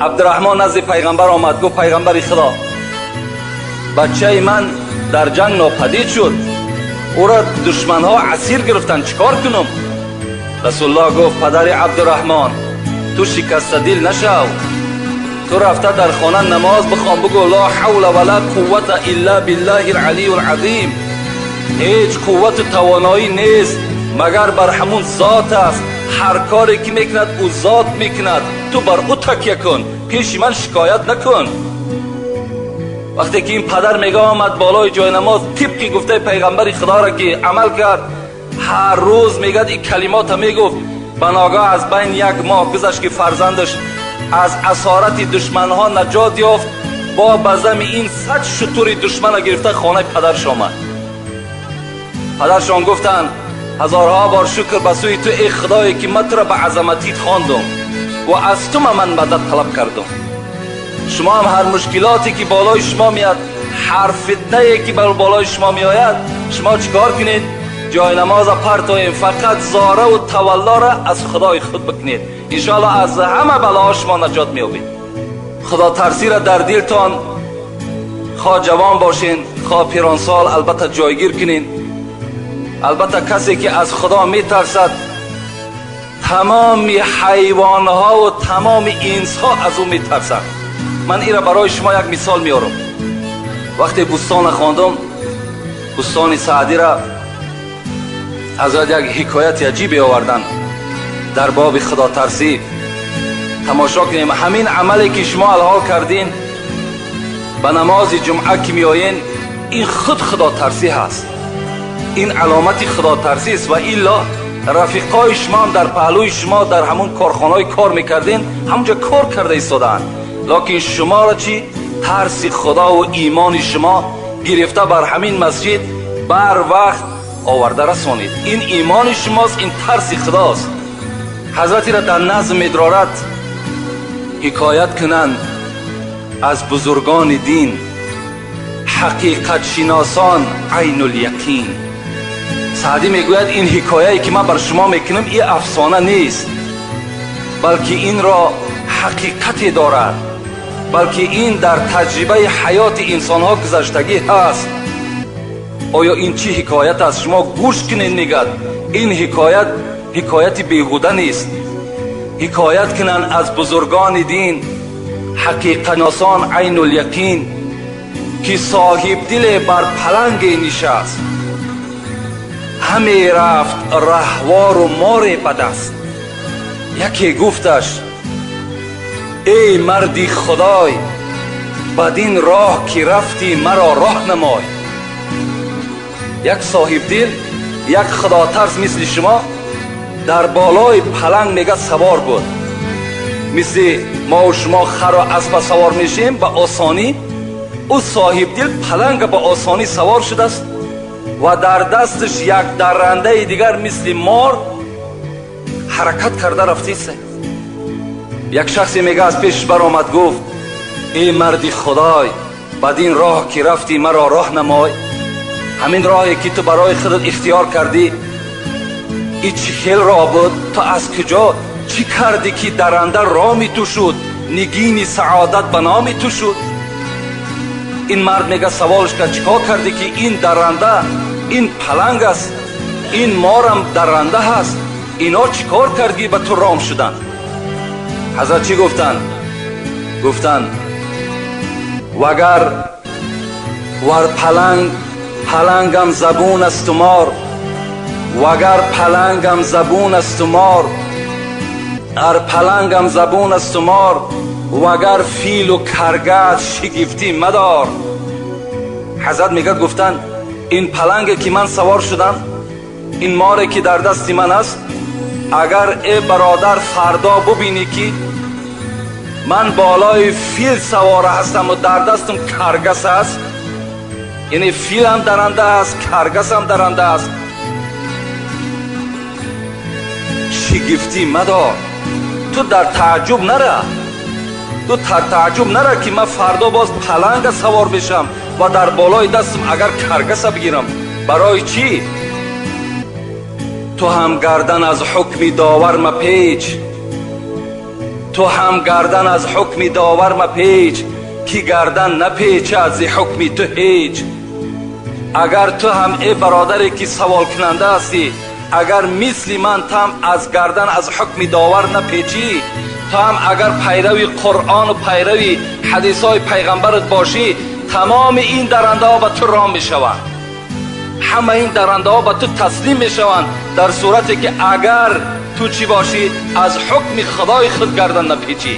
Абдурраҳмон назди пайғамбар омад, гуфт: пайғамбари Худо, бачаи ман дар ҷанг нопадид шуд, ӯро душманҳо асир гирифтанд, чӣ кор кунам? Расулуллоҳ гуфт: падари Абдурраҳмон, ту шикастадил нашав, ту рафта дар хона намоз бихон, бигӯ: ла ҳавла ва ла қуввата илла биллаҳи алалийи азим. Ҳеҷ қуввату тавоноӣ нест, магар бар ҳамун зот аст. Ҳар коре ки мекунад, ӯ зот мекунад, ту бар ӯ такя кун, пеши ман шикоят накун. Вақте ки ин падар мега омад болои ҷойнамоз, тибқи гуфтаи пайғамбари Худоро ки амал кард, ҳар рӯз мегӯяд ин калимота мегуфт. Ба ногаҳ аз байни як моҳ гузашт, ки фарзандаш аз асорати душманҳо наҷот ёфт. Бо ба зами ин 100 шутури душмана гирифта хонаи падарш омад. Падаршон гуфтанд: ҳазорҳо бор шукр ба сӯи ту, эй Худое, ки ман туро ба азаматит хондум ва аз ту ман мадад талаб кардум. Шумо ҳам ҳар мушкилоте ки болои шумо меяд, ҳар фитнае ки бар болои шумо меояд, шумо чӣ кор кунед? Ҷойнамоза партоем, фақат зораву таваллоро аз Худои худ бикунед. Иншоалло, аз ҳама балоҳо шумо наҷот меёбед. Худотарсиро дар дилтон, хоҳ ҷавон бошен, хоҳ пиронсол, албатта ҷойгир кунед. Албатта, касе ки аз Худо метарсад, тамоми ҳайвонҳову тамоми инсҳо аз ӯ метарсанд. Ман инро барои шумо як мисол меорам. Вақте Бӯстона хондум, Бӯстони Саъдира, ҳазрат як ҳикояти аҷибе оварданд дар боби худотарсӣ. Тамошо кунем ҳамин амале ки шумо алҳол кардин, ба намози ҷумъа ки меоен, ин худ худотарсӣ ҳаст, ин аломати худотарсист. Ва илло рафиқои шумоам дар паҳлӯи шумо дар ҳамун корхонаҳое кор мекардин, ҳамунҷо кор карда истодаанд, лекин шуморо чӣ? Тарси Худову имони шумо гирифта бар ҳамин масҷид бар вақт оварда расонид. Ин имони шумост, ин тарси Худост. Ҳазратира дар назм медрорад: ҳикоят кунанд аз бузургони дин, ҳақиқатшиносон айнуляқин. Саъдӣ мегӯяд: ин ҳикояе ки ман бар шумо мекунам, ин афсона нест, балки инро ҳақиқате дорад, балки ин дар таҷрибаи ҳаёти инсонҳо гузаштагӣ ҳаст. Оё ин чӣ ҳикоят аст? Шумо гӯш кунед. Мегӯяд, ин ҳикоят ҳикояти беҳуда нест. Ҳикоят кунанд аз бузургони дин, ҳақиқатшиносон айнуляқин, ки соҳибдиле бар паланге нишаст, ҳаме рафт раҳвору море ба даст. Яке гуфташ: эй марди Худой, бадин роҳ ки рафтӣ, маро роҳ намой. Як соҳибдил, як худотарс мисли шумо дар болои паланг, мега, савор буд. Мисли мову шумо хару аспа савор мешем ба осонӣ, ӯ соҳибдил паланга ба осонӣ савор шудааст ва дар дасташ як даррандаи дигар мисли мор ҳаракат карда рафтист. Як шахсе, мега, аз пешаш баромад, гуфт: эй марди Худой, бадин роҳ ки рафтӣ, маро роҳ намой. Ҳамин роҳе ки ту барои худат ихтиёр кардӣ, и чӣ хел роҳ буд? Ту аз куҷо чӣ кардӣ, ки дарранда роми ту шуд, нигини саодат ба номи ту шуд? Ин мард, мега, саволш кард: чӣ кор кардӣ, ки ин дарранда, ин паланг аст, ин морам дарранда ҳаст, ино чӣ кор кардӣ, ба ту ром шуданд? Ҳазрат чӣ гуфтанд? Гуфтанд: вагар вар паланг палангам забун асту мор, вагар палангам забун асту мор, ар палангам забун асту мор, вагар филу каргас, шигифтӣ мадор. Ҳазрат мегӯяд, гуфтанд: ин паланге ки ман савор шудам, ин море ки дар дасти ман аст, агар, э бародар, фардо бубинӣ, ки ман болои фил савора ҳастаму дар дастам каргас аст, яъне филам даранда аст, каргасам даранда аст, шигифтӣ мадор. Ту дар тааҷҷуб нара, ту дар тааҷҷуб нара, ки ман фардо боз паланга савор мешавам ва дар болои дастам агар каргаса бигирам. Барои чӣ? Ту ҳам гардан аз ҳукми довар мапеч. Ту ҳам гардан аз ҳукми довар мапеч, ки гардан напечад зи ҳукми ту ҳеҷ. Агар ту ҳам, э бародаре ки саволкунанда ҳастӣ, агар мисли ман там аз гардан аз ҳукми довар напечӣ, ту ҳам агар пайрави Қуръону пайрави ҳадисҳои пайғамбарат бошӣ, тамоми ин дарандаҳо ба ту ром мешаванд, ҳама ин дарандаҳо ба ту таслим мешаванд, дар сурате ки агар ту чӣ бошӣ? Аз ҳукми худои худ гардан напечӣ.